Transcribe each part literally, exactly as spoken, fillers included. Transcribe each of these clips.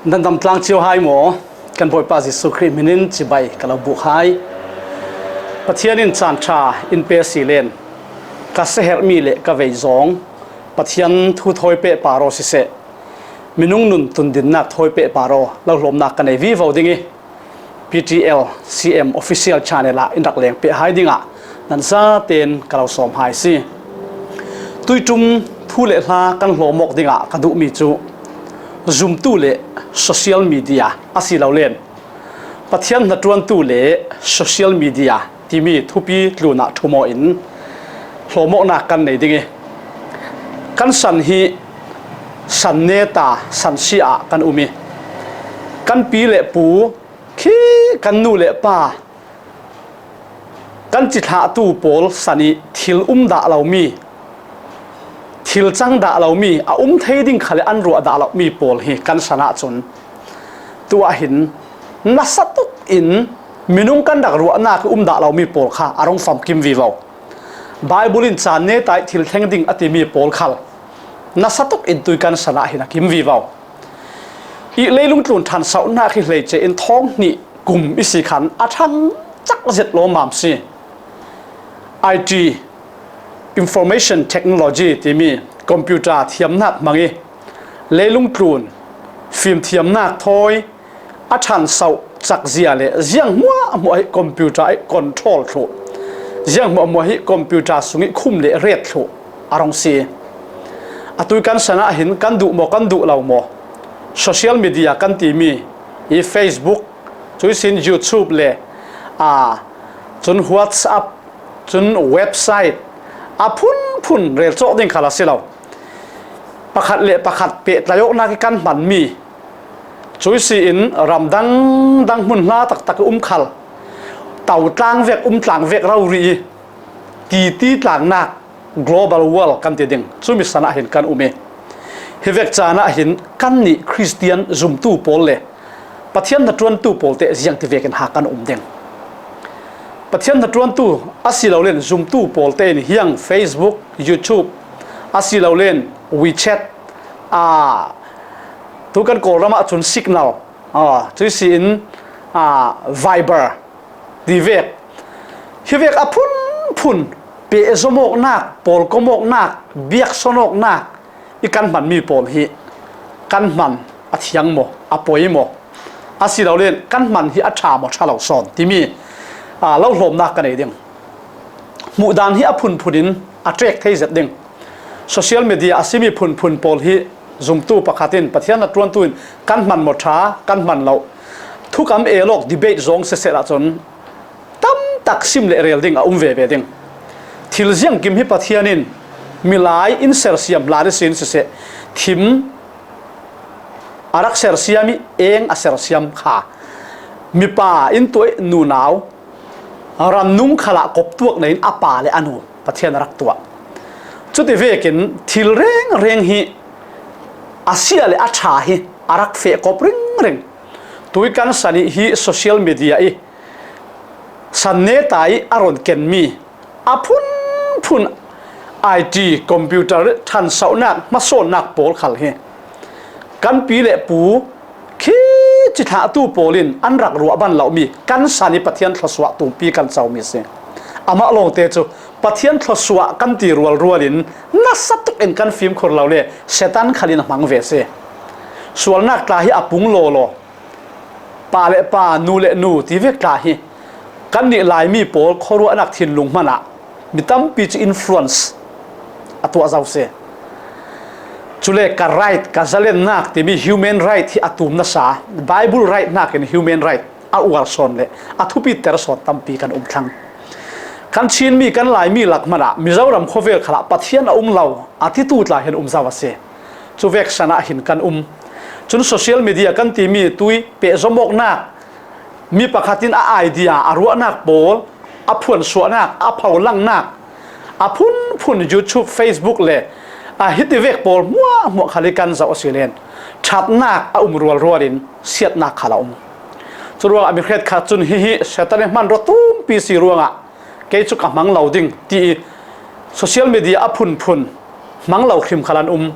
Nan dam tlang cio hai maw? Kan Bawipa Jesuh Khrih hminin cibai ka lo buk hai. Pathian in caan ṭha in pe si len, ka seherh mi le ka vei zawng Pathian thu thawi peh par aw siseh, minung nun tundinnak thawi peh par aw, lo hlawmnak ka nei vivo ding i, P T L C M Official Channel ah in rak leng peh hai dingah nan zaten ka lo sawm hai si. Tuiṭum thu le hla kan hlawm awk dingah ka duhmi cu zumtu le social media a si lo len Pathian hnaṭuantu le social media timi thupi tlunah ṭhum aw in hlawm awknak kan nei ding i, kan san hi san neta san sia ah kan um i, kan pi le pu khi kan nu le pa, kan cithlahtu pawl san i thil um dah lomi, thil cang dah lomi, a um thei ding khal le an ruah dah lomi pawl hi kan san ahcun, tu ah hin nasa tuk in minung kan rak ruahnak i um dah lomi pawl kha a rung famkim vivo. Baibal in caan neta i thil thleng ding a timi pawl khal nasa tuk in tui kan san ah hin a kim vivo. I leilung tlun ṭhansohnak hi hleice in thawng hnih kum i si khan a ṭhang cak zet lawmmam si. I T, Information Technology timi computer thiamnak hmang i leilung tlun fimthiamnak thawi a ṭhansoh cak zia le ziang hmuahhmuah hi computer i control thluh, ziang hmuahhmuah hi computer sung i khum le ret thluh a rung si. A tui kan san ah hin kan duh maw, kan duh lo maw, social media kan timi i Facebook, cuisin YouTube le, aa, cun WhatsApp, cun website a phunphun rel cawk ding khal a si lo. Pakhat le pakhat pehtlai awknak i kan hmanmi, cuisin ram dangdang hmun hla taktak i um khal, to tlang vek, um tlang vek rori i titi tlangnak, global world kan ti ding, cumi san ah hin kan um i, hi vek caan ah hin kannih Khristian zumtu pawl le Pathian hnaṭuantu pawl te ziangti vekin ha kan um ding. Pathian hnaṭuantu a si lo len zumtu pawl te in hiang Facebook, YouTube, a si lo len WeChat, aa, tu kan Kawlram ahcun Signal, aa, cuisin, aa, Viber ti vek, hi vek a phunphun pehzom awknak, pawlkom awknak, biakson awknak i kan hmanmi pawl hi kan hman a thiang maw, a poi maw, a si lo len kan hman hi a ṭha maw, ṭha lo sawn timi, aa, lo hlawmnak ka nei ding. Hmuhdan hi a phunphun in a ṭek thei zet ding. Social media a simi phunphun pawl hi zumtu pakhat in Pathian hnaṭuantu in kan hman maw ṭha, kan hman lo, thukam el awk debate zawng siseh ahcun tam tak sim le rel ding a um veve ding. Thil ziangkim hi Pathian in milai in sersiam hlan ihsin siseh, thim a rak sersiam i eng a sersiam kha mipa in tuah i nunau rannung khalah koptuak nei in a pa le a nu Pathian a rak tuah. Cuti vekin thil rengreng hi a sia le a ṭha hi a rak feh kop ringring. Tui kan san i hi social media i san neta i a ron kenmi a phunphun I T, computer ṭhansohnak, hmasawnnak pawl khal hi kan pi le pu khi cithlahtu pawl in an rak ruah ban lomi kan san i Pathian thluasuah tumpi kan comi si. Amah lawngte cu Pathian thluasuah kan ti rualrual in nasa tuk in kan fimkhur lo le Satan khal in a hmang ve si. Sualnak tla hi a pung lawlaw. Pa le pa, nu le nu ti vek tla hi kannih Laimi pawl khuaruahnak thinlung hmanah mi tampi cu influence a tuah zo si. Cule ka right, ka zalennak timi human right hi a tum nasa, Bible right hnakin human right a uar sawn le a thupiter sawn tampi kan um thlang. Kan Chinmi, kan Laimi lak hmanah Mizoram khuavel khalah Pathian a um lo a titu tla hi an um zo a si. Cu vek san ah hin kan um. Cun social media kan timi tui pehzom awknak, mi pakhat in a idea, a ruahnak pawl, a phuansuahnak, a pholangnak, a phunphun YouTube, Facebook le a hiti vek pawl hmuahhmuah khal i kan zoh a si len ṭhatnak a um rualrual in siatnak khal a um. Curuangah mi hrekkhat cun hihi Satan i hmanraw tumpi si ruangah kei cu ka hmang lo ding, ti i social media a phunphun hmang lo hrim khal an um.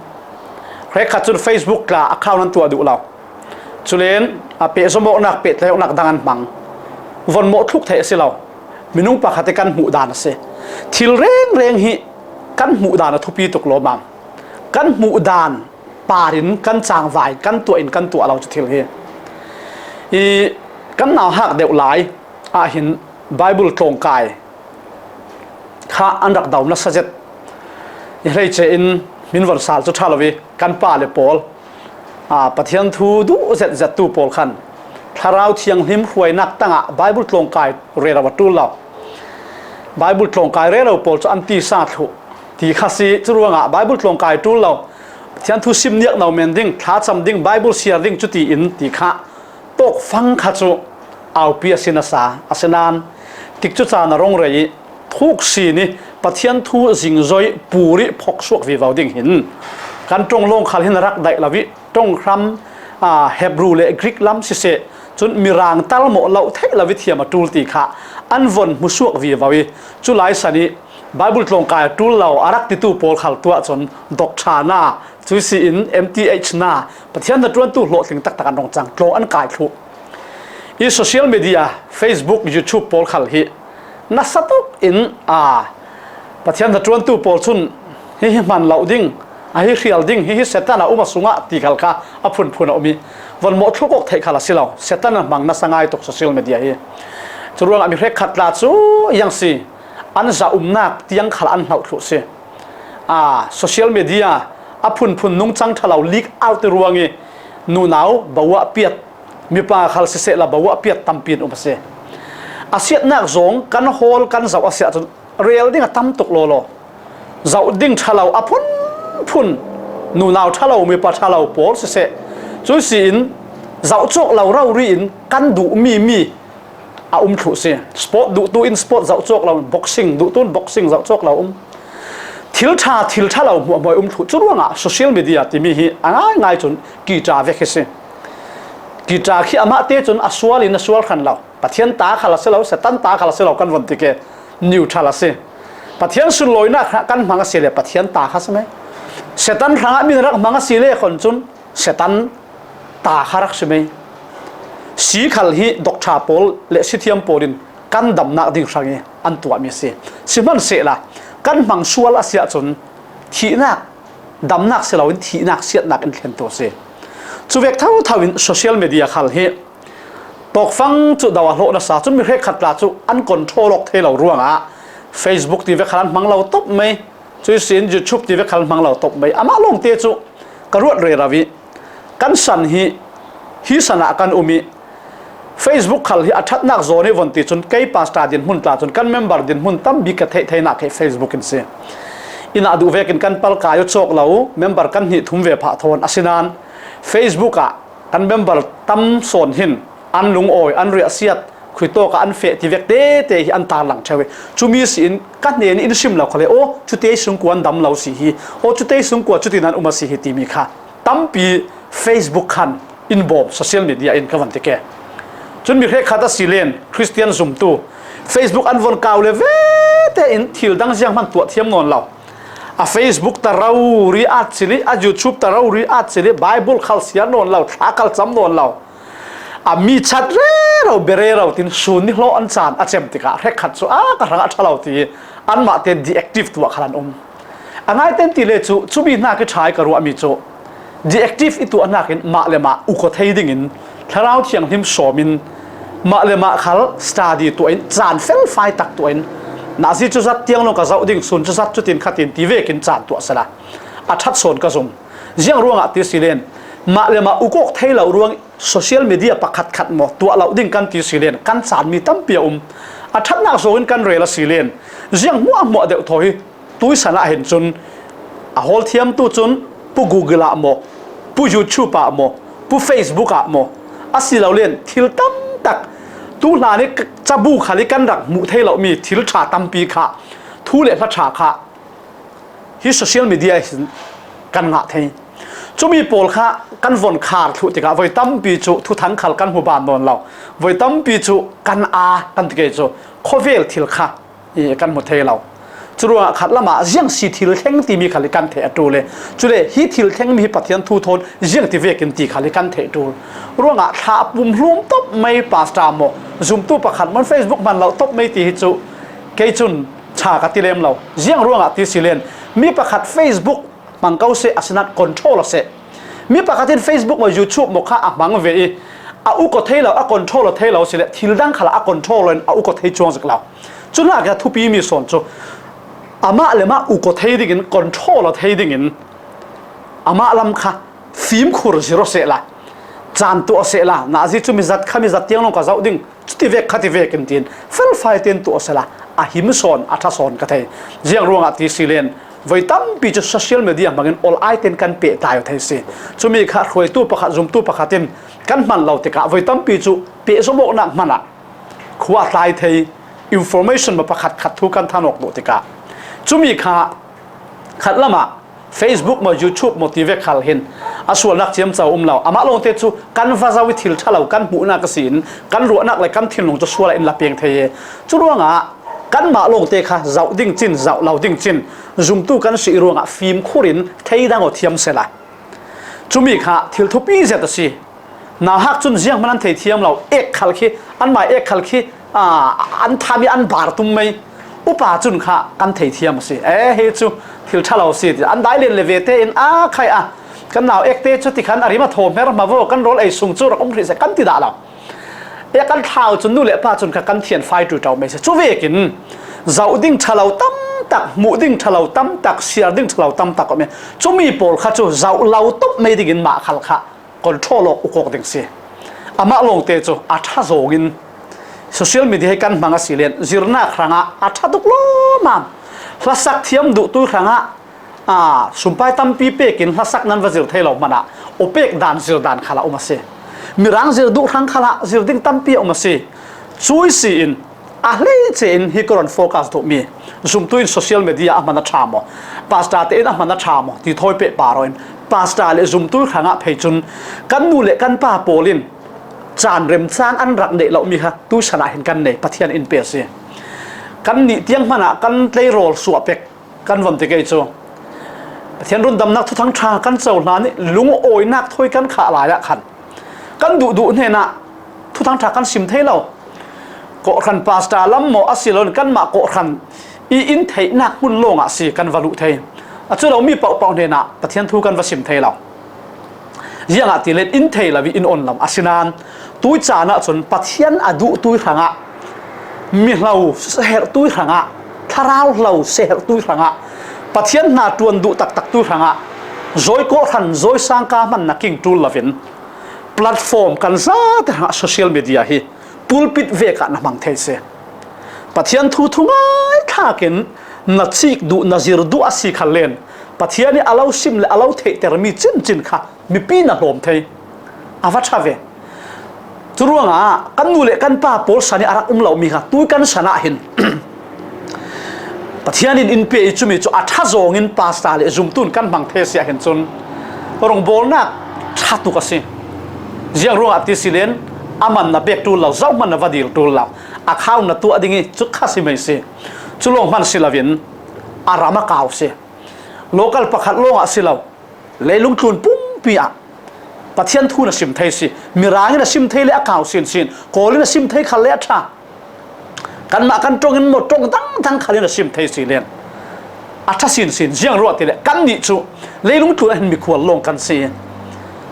Hrekkhat cun Facebook tla account an tuah duh lo. Culen a pehzomawknak, pehtlaihawknak dang an hmang. Von mawh thluk theih a si lo. Minung pakhat hi kan hmuh dan a si. Thil rengreng hi kan hmuh dan a thupi tuk lawmam. Kan hmuh dan parin kan cangvai, kan tuah in kan tuah lo cu thil hi. I kan nauhak deuh lai ah hin Baibal tlawngkai kha an rak do nasa zet. I hleice in min von sal cu ṭha lo i kan pa le pawl, aa, Pathian thu duh zet zettu pawl khan Thlarau Thianghlim hruainak tangah Baibal tlawngkai rero a ṭul lo. Baibal tlawngkai rero pawl cu an tisa thluh ti kha si. Cu ruangah Baibal tlawngkai ṭul lo, Pathian thu sim niak no men ding, thlacam ding, Baibal siar ding cu tiin ti kha tawkfang kha cu aupi a si nasa. Asinain tikcu caan a rong rei i thuk sin i Pathian thu zingzoi pur i phoksuak vivo ding hin kan ṭong lawng khal hin a rak daih lo i ṭonghram, aa, Hebru le Greek lam siseh, cun mirang talmawh loh theih lo i thiam a ṭul ti kha an von hmusuak vivo i cu lai san i Baibal tlawngkai a ṭul lo a rak titu pawl khal tuah cun doctor na, cui si in M T H na, Pathian hnaṭuantu hlawhtling taktak an rung cang, tlawng an kai thluh. I social media, Facebook, YouTube pawl khal hi nasa tuk in, aa, Pathian hnaṭuantu pawl cun hi hi hman lo ding, a hi hrial ding, hi hi Satan a um a sungah ti khal kha a phunphun a um i von mawh thluk awk theih khal a si lo. Satan a hmang nasa ngai tuk social media hi. Cu ruangah mi hrekkhat tla cu yang si, an za umnak tiang khal an hloh thluh si. Aa, social media a phunphun nungcang ṭha lo leak out i ruang i nunau boah piat, mipa khal siseh la boah piat tampi an um a si. A siatnak zawng kan hawl kan zoh a si ahcun rel ding a tam tuk lawlaw, zoh ding ṭha lo a phunphun nunau ṭha lo, mipa ṭha lo pawl siseh, cui si in zoh cawk lo rori in kan duhmi mi a um thluh si. Sport duhtu in sport zoh cawk lo, boxing duhtu in boxing zoh cawk lo um. Thil ṭha, thil ṭha lo hmuahhmuah um thluh. Cu ruangah social media timi hi a ngaingai cun kita vek hi si. Kita khi amah te cun a sual in a sual hran lo. Pathian ta khal a si lo, Satan ta khal a si lo kan von ti ke, neutral a si. Pathian sunlawinak kan hmang a si le Pathian ta kha si mai. Satan hrangah min rak hmang a si le khon cun Satan ta kha rak si mai. Si khal hi doctor pawl le sithiam pawl in kan damnak ding hrang i an tuahmi a si. Sihmanhsehla kan hmang sual a si ahcun thihnak damnak si loin thihnak siatnak in thlentu a si. Cuvek thotho in social media khal hi tawkfang cu do a hlawh nasa cun mi hrekkhat tla cu an control awk thei lo ruangah Facebook ti vek khal an hmang lo top mai. Cui sin YouTube ti vek khal hmang lo top mai. Amah lawngte cu ka ruat rero i kan san hi, hi san ah kan um i Facebook khal hi a ṭhatnak zawn i von ti cun kei pastor dinhmun tla cun kan member dinhmun tam bik ka theih theinak hi Facebook in si. Inn ah duh vekin kan palkai aw cawk lo, member kan hnih thum ve phah thawn. Asinain Facebook ah kan member tam sawn hin an lungawi, an riahsiat, khuitawk ah an feh ti vek tete hi an tarlang ṭheu i, cumi si in ka hnen in sim lo khal le, aw, cute sung kua an dam lo si hi, aw, cute sung kua cutin an um a si hi timi kha tampi Facebook khan in bawm, social media in ka van ti ke. Cun mi hrekkhat a si len Christian zumtu Facebook an von kau le vete in thil dang ziang hman tuah thiam nawn lo. A Facebook ta rori at cili, a YouTube ta rori at cili, Bible khal siar nawn lo, thla khal cam nawn lo. A mi chat rero, be rero tin sun ni hlawh an caan a cem tikah hrekkhat cu a ka hrangah ṭha lo ti anmah te deactive tuah khal an um. A ngaiten ti le cu, cumi hnak i ṭha i ka ruahmi cu deactive i tuahnak in mah le mah uk aw thei dingin Thlarau Thianghlim sawm in mah le mah khal study tuah in caan felfai tak tuah in nazi cu zat tiang lo ka zoh ding, sun cu zat cutin khatin ti vekin caan tuah sela a ṭhat sawn ka zum. Ziang ruangah ti si len mah le mah uk awk thei lo ruang social media pakhat khat maw tuah lo ding kan ti si len kan caan mi tampi a um. A ṭhatnak zawng in kan rel a si len ziang hmuahhmuah deuh thaw hi tuisan ah hin cun a hawl thiamtu cun pu Google ah maw, pu YouTube ah maw, pu Facebook ah maw, a si lo len thil tam tak tu hlan i cabu khal i kan rak hmuh thei lomi thil ṭha tampi kha, thu le hla ṭha kha hi social media hin kan ngah thei. Cumi pawl kha kan von khar thluh tikah voi tampi cu thuthang khal kan hmu ban nawn lo. Voi tampi cu kan aa kan ti ke cu khawvel thil kha i kan hmu thei lo. Curuangah khat lamah ziang si thil thleng timi khal i kan theih a ṭul e. Cule hi thil thleng mi hi Pathian thu thawn ziang ti vekin ti khal i kan theih ṭul. Ruangah thlah pum hlum tawp mai pastor maw, zumtu pakhat maw, Facebook hman loh tawp mai ti hi cu kei cun ṭha ka ti lem lo. Ziang ruangah ti si len, mi pakhat Facebook hmang ko seh, asinain control a seh. Mi pakhat in Facebook maw, YouTube maw kha a hmang ve i, a uk aw thei lo, a control aw thei lo si le, thil dang khalah a control in a uk aw thei cuang zik lo. Cunah kha thupi mi sawn cu amah le mah uk aw thei dingin, control aw thei dingin amah lam kha fimkhur zir aw sehla, caan tuah aw sehla, nazi cu mi zat kha mi zat tiang lawng ka zoh ding, cuti vek khati vekin tiin felfai tein tuah aw sehla, a him sawn, a ṭha sawn ka thei. Ziang ruangah ti si len, voi tampi cu social media hmangin ol ai tein kan pehtlai aw thei si. Cumi kha hruaitu pakhat, zumtu pakhat in kan hman lo tikah voi tampi cu pehzom awknak hmanah khua tlai thei, information maw pakhat khat thu kan than awk duh tikah cumi kha khat lamah Facebook maw, YouTube maw ti vek khal hin a sualnak ciamco um lo. Amah lawngte cu kan va zoh i thil ṭha lo kan hmuhnak a si in kan ruahnak le kan thinlung cu sual ah in la peng thei e. Curuangah kanmah lawngte kha zoh ding cin, zoh lo ding cin, zumtu kan si i ruangah fimkhur in theidang aw thiam sehla. Cumi kha thil thupi zet a si. Nauhak cun zianghman an thei thiam lo. Ek khal khi, anmah ek khal khi, aa, an tham i an bar tum mai. Upa cun kha kan thei thiam a si. E, hi cu thil ṭha lo a si ti. An dai len le ve tein, a khai a, kan nau ekte cu tikhan a rim a thaw hmer hma vaw, kan rawl ei sung cu rak um hrih seh kan ti dah lo. E, kan thlau cun nu le pa cun kha kan thianfai ṭuiṭau mai si. Cu vekin zoh ding ṭha lo tam tak, hmuh ding ṭha lo tam tak, siar ding ṭha lo tam tak a um e. Cumi pawl kha cu zoh lo tawp mai dingin mah khal kha control awk, uk awk ding si. Amah lawngte cu a ṭha zawngin social media hi kan hmang a si len, zirnak hrangah a ṭha tuk lawmam. Hlasak thiam duhtu hrangah, aa, sumpai tampi pekin hlasak nan va zir thei lo hmanah aw pek dan, zir dan khalah um a si. Mirang zir duh hrang khalah zir ding tampi a um a si. Cui si in, a hleice in hi ka rawn focus duhmi, zumtu in social media a hman a ṭha maw, pastor te in a hman a ṭha maw ti thawi peh par aw in, pastor le zumtu hrangah phei cun kan nu le kan pa pawl in caan remcang an rak neih lohmi kha tuisan ah hin kan nei, Pathian in pe a si. Kan nih tiang hmanah kan tleirawl suah pek kan von ti kei cu, Pathian rundamnak thuthang ṭha kan cohlan i lungawinak thawi kan khah lai ah khan kan duhduh hnenah thuthang ṭha kan sim thei lo. Kawhhran pastor lam maw a si loin kanmah kawhhran i in theihnak hmun lawngah si kan va luh thei. A cu lo mi pohpoh hnenah Pathian thu kan va sim thei lo. Ziangahtile in thei lo i in on lo. Asinain tui caan ahcun Pathian a duh tui hrangah, mi hlo seherh tui hrangah, thlarau hlo seherh tui hrangah, Pathian hna ṭuan duh taktak tui hrangah, zawi kawhhran, zawi sangka hman na king ṭul loin platform kan zate hrangah social media hi pulpit vekah na hmang thei si. Pathian thu thungai thlakin na cik duh, na zir duh a si kha len, Pathian i a lo sim le a lo theihtermi cincin kha mipi na hlawm thei. A va ṭha ve. Curuangah kan nu le kan pa pawl san i a rak um lomi kha tui kan san ah hin Pathian in in pe i cumi cu a ṭha zawngin pastor le zumtu in kan hmang thei a si ah hin cun rawngbawlnak ṭha tuk a si. Ziang ruangah ti si len, a man na pek ṭul lo, zoh hman na va dil ṭul lo, a khau na tuah ding i cu kha si mai si. Cu lawng hman si loin a ram a kau si. Local pakhat lawngah si lo, leilung tlun pumpi ah Pathian thu na sim thei si. Mirang in a sim thei le a kau sinsin, Kawl in a sim thei khal le a ṭha. Kanmah kan ṭong in maw, ṭong dangdang khal in a sim thei si len a ṭha sinsin. Ziang ruah ti le kan nih cu leilung tlun ah hin mikhual lawng kan si.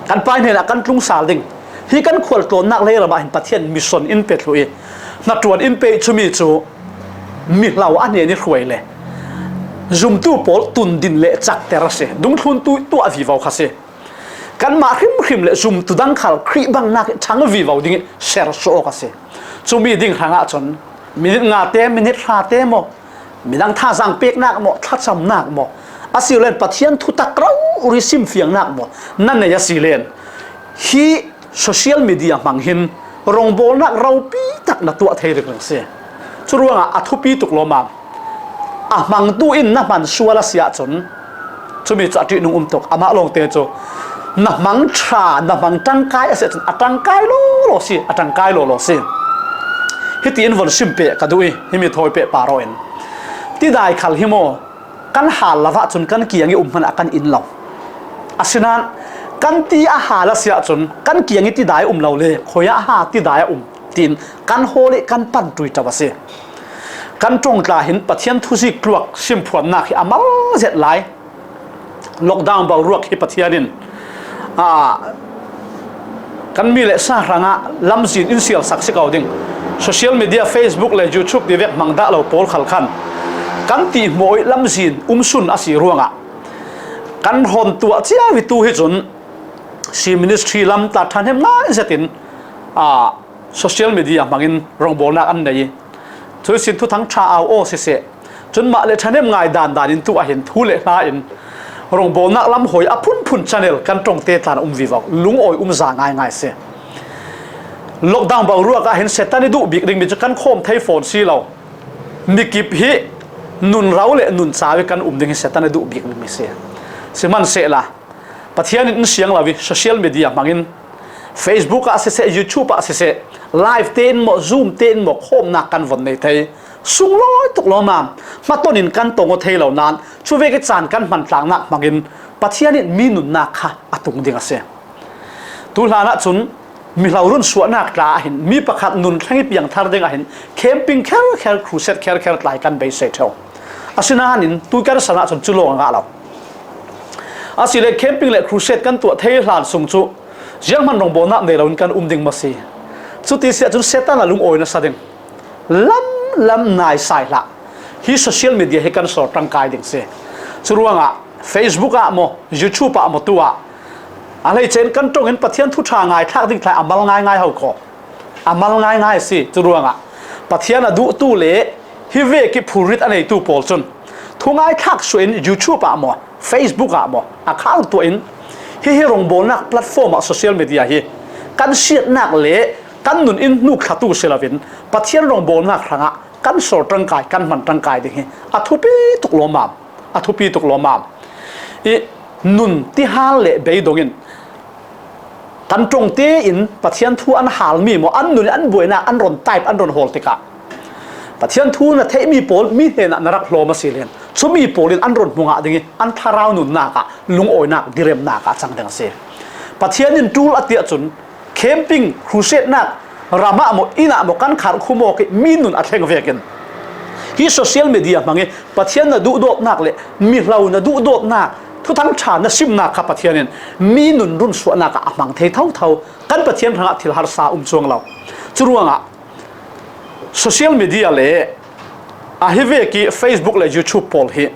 Kan Pa hnenah kan tlung sal ding. Hi kan khual tlawnnak leiram ah hin Pathian mission in pe thluh i hnaṭuan in pe i cumi cu mi hlo a hnen i hruai le zumtu pawl tundin le cakter a si. Dungthluntu tuah vivo kha si. Kanmah hrimhrim le zumtu dang khal Khrih bangnak i ṭhang vivo ding i ser suah awk a si. Cumi ding hrangah cun minit nga te, minit hra te maw, midang thazaang peknak maw, thlacamnak maw, a si len Pathian thutak rori simfiangnak maw na nei a si len, hi social media hmang hin rawngbawlnak ropi tak na tuah thei ringring si. Curuangah a thupi tuk lawmam. A hmangtu in na hman sual a si ahcun, cumi cu a ṭihnung um tuk. Amah lawngte cu na hmang ṭha, na hmang ṭangkai a si ahcun a ṭangkai lawlaw si, a ṭangkai lawlaw si. Hitiin von sim peh ka duh i, himi thawi peh par aw in. Tidai khal hi maw, kan hal lo ahcun kan kiang i um hmanh ah kan in lo. Asinain kan ti a hal a si ahcun kan kiang i tidai a um lo le, khuiah a ha tidai a um tiin kan hawl i kan pan ṭuiṭo a si. Kan ṭong tla hin Pathian thuzik tluak simphuannak hi a mal zet lai. Lockdown boruak hi Pathian in, aa, kan mi le sa hrangah lamzin in sialsak si ko ding. Social media, Facebook le YouTube ti vek hmang dah lo pawl khal khan kan tihmawh i lamzin um sun a si ruangah kan hon tuah cia vitu hi cun si ministry lam tla ṭhahnem ngai zetin, aa, social media hmangin rongbawlnak an nei i, cuisin thuthang ṭha au aw siseh, cun mah le ṭhahnem ngai dan dan in tu ahhin thu le hla in rongbawlnak lam hawi a phunphun channel kan ṭongte tlan a um vivo, lungawi um za ngaingai si. Lockdown boruak ahhin Satan i duh bik dingmi cu kan khawm thei fawn si lo. Mikip hi nun ro le nun cau i kan um ding hi Satan i duh bik dingmi si. Sihmanhsehla, Pathian in in siang lo i social media hmangin, Facebook ah siseh, YouTube ah siseh, live tein maw, Zoom tein maw, khawmnak kan von nei thei. Sunglawi tuk lawmam, hmaton in kan tong aw thei lo nain, cuvek i caan kan hman tlangnak hmangin Pathian in mi nunnak kha a tung ding a si. Tu hlan ahcun, mihlo runsuahnak tla ahhin mi pakhat nun thleng i piangthar ding ahhin camping kherkher, crusade kherkher tla hi kan beisei ṭheu. Asinain tu kan san ahcun cu lawng a ngah lo. Asile camping le crusade kan tuah thei hlan sung cu zianghman rongbawlnak nei loin kan um ding maw si? Cuti si ahcun Satan a lungawi na sa ding. Lam lam naisai hlah. Hi social media hi kan sawr ṭangkai ding si. Curuangah Facebook ah maw, YouTube ah maw tu ah a hleice in kan ṭong in Pathian thu ṭha ngaithlak ding tla a mal ngaingai ho kho. A mal ngaingai a si. Curuangah Pathian a duhtu le hi vek i phurrit a neitu pawl cun thu ngaithlak suah in YouTube ah maw, Facebook ah maw a khang tuah in, hihi rongbawlnak platform ah, social media hi kan siatnak le kan nun in hnuk thlatu si loin Pathian rongbawlnak hrangah kan sawr ṭangkai, kan hman ṭangkai ding hi a thupi tuk lawmam, a thupi tuk lawmam. I nun tihal le beidong in kan ṭong tein Pathian thu an halmi maw, an nun in an buainak an ron type, an ron hawl tikah Pathian thu na theihmi pawl mi hnenah na rak hlawm a si len, cumi pawl in an ron hmu ngah ding i an thlarau nunnak ah, lungawinak, diremnak ah a cang ding a si. Pathian in ṭul a ti ahcun camping, crusade-nak ram ah maw, inn ah maw kan kharh khum awk i mi nun a thleng vekin hi social media hmang i Pathian na duhdawtnak le mihlo na duhdawtnak, thuthang ṭha na simnak kha Pathian in mi nun runsuahnak ah a hmang thei thotho. Kan Pathian hrangah thil harsa um cuang lo. Curuangah social media le a hi vek i Facebook le YouTube pawl hi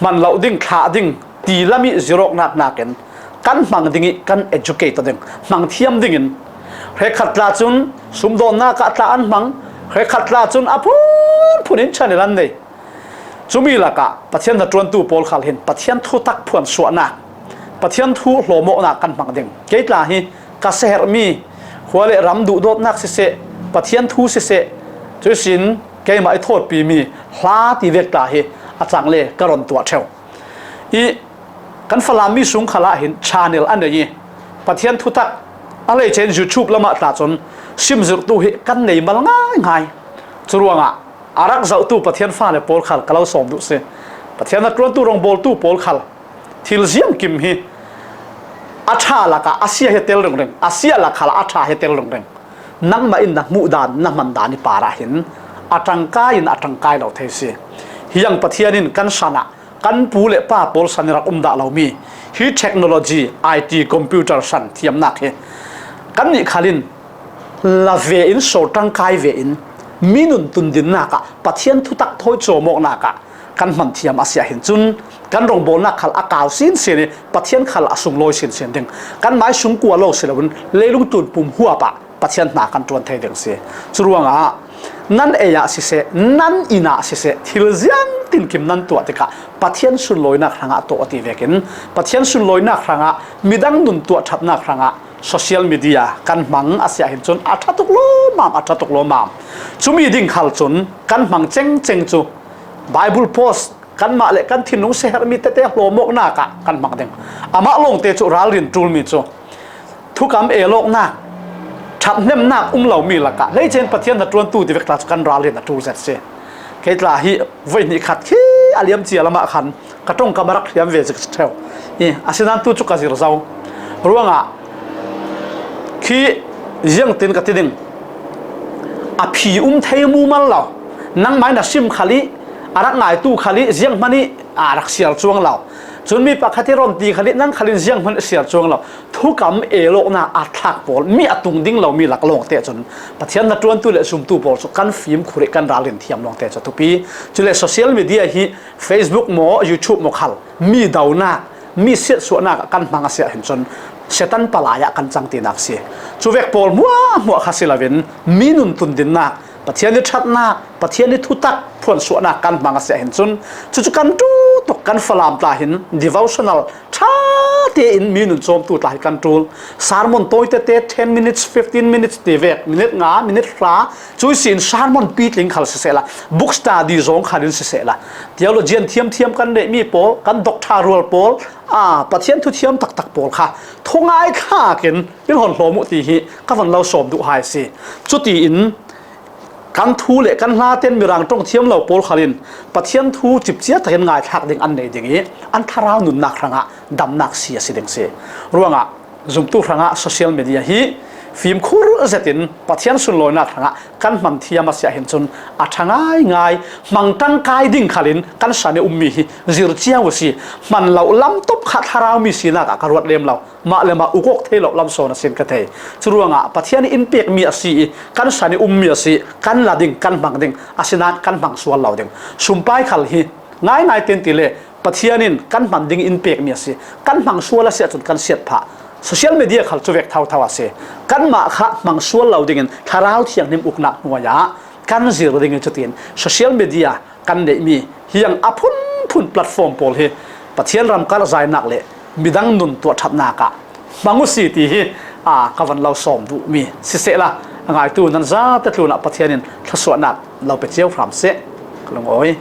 hman lo ding, thlah ding ti lam i zirawknak nakin kan hmang ding i kan educate ding, hmang thiam dingin hrekkhat tla cun sumdawnnak ah tla an hmang, hrekkhat tla cun a phunphun in channel an nei. Cumi lakah Pathian hnaṭuantu pawl khal hin Pathian thutak phuansuahnak, Pathian thu hlawmawknak kan hmang ding. Kei tla hi ka siaherhmi khua le ram duhdawtnak siseh, Pathian thu siseh, cuihsin keimah i thawtpimi hla ti vek tla hi a cang le ka ron tuah ṭheu. I kan Falam mi sung khalah hin channel a nei i Pathian thutak a hleice in YouTube lamah tla cun simzirhtu hi kan nei mal ngaingai. Curuangah a rak zohtu Pathian fale pawl khal ka lo sawm duh si. Pathian hnaṭuantu rongbawltu pawl khal thil ziangkim hi a ṭha lakah a sia hi tel ringring, a sia lak khalah a ṭha hi tel ringring. Nangmah in na hmuh dan, na hman dan i parah hin a ṭangkai in a ṭangkai lo thei si. Hiang Pathian in kan san ah kan pu le pa pawl san i rak um dah lomi hi technology, I T, computer san thiamnak hi kannih khal in la ve in, sawr ṭangkai ve in, mi nun tundinnak ah, Pathian thutak thawi cawmawknak ah kan hman thiam a si ahhin cun kan rongbawlnak khal a kau sinsin i Pathian khal a sunglawi sinsin ding, kan mai sung kua lo si loin leilung tunpum huap ah Pathian hna kan ṭuan thei ding si. Curuangah nan ei ah siseh, nan inn ah siseh, thil ziang tinkim nan tuah tikah Pathian sunlawinak hrangah tuah a ti vekin Pathian sunlawinak hrangah midang nun tuah ṭhatnak hrangah social media kan hmang a si ahhin cun a ṭha tuk lawmam, a ṭha tuk lawmam. Cumi ding khal cun kan hmang cengceng cu Bible post, kanmah le kan thinlung siaherhmi tete hlawmawknak ah kan hmang ding. Amah lawngte cu ralrin ṭulmi cu thukam elawknak, ṭhathnemnak um lomi lakah hleice in Pathian hnaṭuantu ti vek tla cu kan ralrin a ṭul zet si. Kei tla hi voi hnih khat khi a liam cia lamah khan ka ṭong ka marak hliam ve zik ṭheu. I, a sinan tu cu ka zir zo. Ruangah khi ziangtin ka ti ding, a phi um thei mumal lo. Nangmai na sim khal i a rak ngaitu khal i zianghman i a rak siar cuang lo. Cun mi pakhat i ron ti khal i nang khal in zianghman i siar cuang lo. Thukam el awknak aa thlak pawl, mi a tung ding lo mi laklawngte cun Pathian na ṭuantu le zumtu pawl cu kan fimkhur i kan ralrin thiam lawngte cu a thupi. Cule social media hi Facebook maw, YouTube maw khal mi donak, mi siatsuahnak ah kan hmang a si ahhin cun Satan palai ah kan cang tinak a si. Cuvek pawl hmuahhmuah kha si loin mi nun tundinnak, Pathian i ṭhatnak, Pathian i thutak phuansuahnak kan hmang a si ahhin cun, cucu kan ṭu tuk kan Falam tla hin devotional ṭha tein mi nun cawmtu tla hi kan ṭul. Sermon tawi tete, ten minutes, fifteen minutes ti vek, minute nga, minute hra, cui sin sermon pitling khal sisehla, book study zong khal in sisehla, theologian thiamthiam kan neihmi pawl, kan doctor rual pawl, aa, Pathian thu thiam taktak pawl kha thungai thlak in in hon hlawm uh ti hi ka von lo sawm duh hai a si. Cutiin kan thu le kan hla ten Mirang ṭong thiam lo pawl khal in Pathian thu cipcia takin ngaithlak ding an nei ding i an thlarau nunnak hrangah damnak si a si ding si. Ruangah zumtu hrangah social media hi fimkhur zetin Pathian sunlawinak hrangah kan hman thiam a si ahhin cun a ṭha ngaingai hmang ṭangkai ding khal in kan san i ummi hi zir cio a si. Hman lo lam top kha thlarau mi sinak ah ka ruat lem lo. Mah le mah uk awk thei lo lam sawn a sin ka thei. Curuangah Pathian in pekmi a si i kan san i ummi a si, kan la ding, kan hmang ding, asinain kan hmang sual lo ding. Sumpai khal hi ngaingai ten ti le Pathian in kan hman ding in pekmi a si, kan hmang sual a si ahcun kan siat phah. Social media khal cuvek thotho a si. Kanmah kha hmang sual lo dingin Thlarau Thianghlim uknak hnuai ah kan zir ding i cutin social media kan neihmi hiang a phunphun platform pawl hi Pathian ram karhzainak le midang nun tuah ṭhatnak ah hmang uh si ti hi, aa, ka van lo sawm duhmi sisehla, a ngaitu nan zate tlunah Pathian in thluasuahnak lo pe cio hram seh. Ka lungawi.